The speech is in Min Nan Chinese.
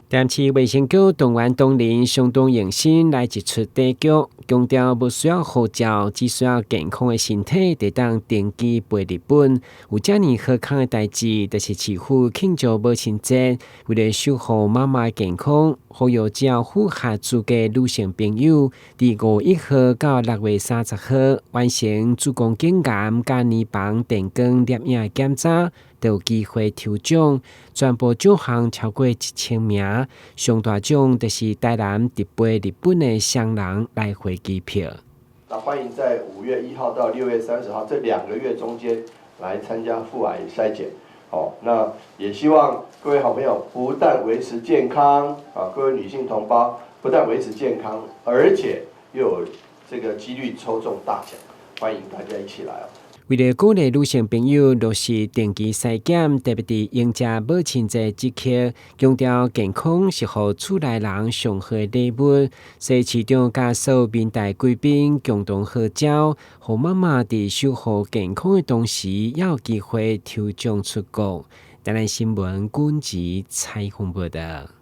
台南市衛生局動員同仁相當用心來一出短劇，強調無需要護照，只需要健康的身體，就當登機飛日本。有遮爾好康的代誌，就是市府慶祝母親節，為了守護媽媽的健康，呼籲只要符合資格女性朋友，佇5月1號到6月30號完成子宮頸癌佮乳房電光攝影的檢查，就有機會抽獎。全部獎項超過1000名，上大獎就是台南直飛日本的雙人來回機票。那歡迎在5月1號到6月30號這2個月中間來參加婦癌篩檢。好，那也希望各位好朋友不但維持健康，啊，各位女性同胞不但維持健康，而且又有這個幾率抽中大獎，歡迎大家一起來哦。為了鼓勵女性朋友落實定期篩檢，特別佇迎接母親節這刻，強調健康是予厝內人上好的禮物。所以市長佮所有民代貴賓共同號召，予媽媽佇守護健康的同時，也有機會抽獎出國。台南新聞軍籍採訪報道。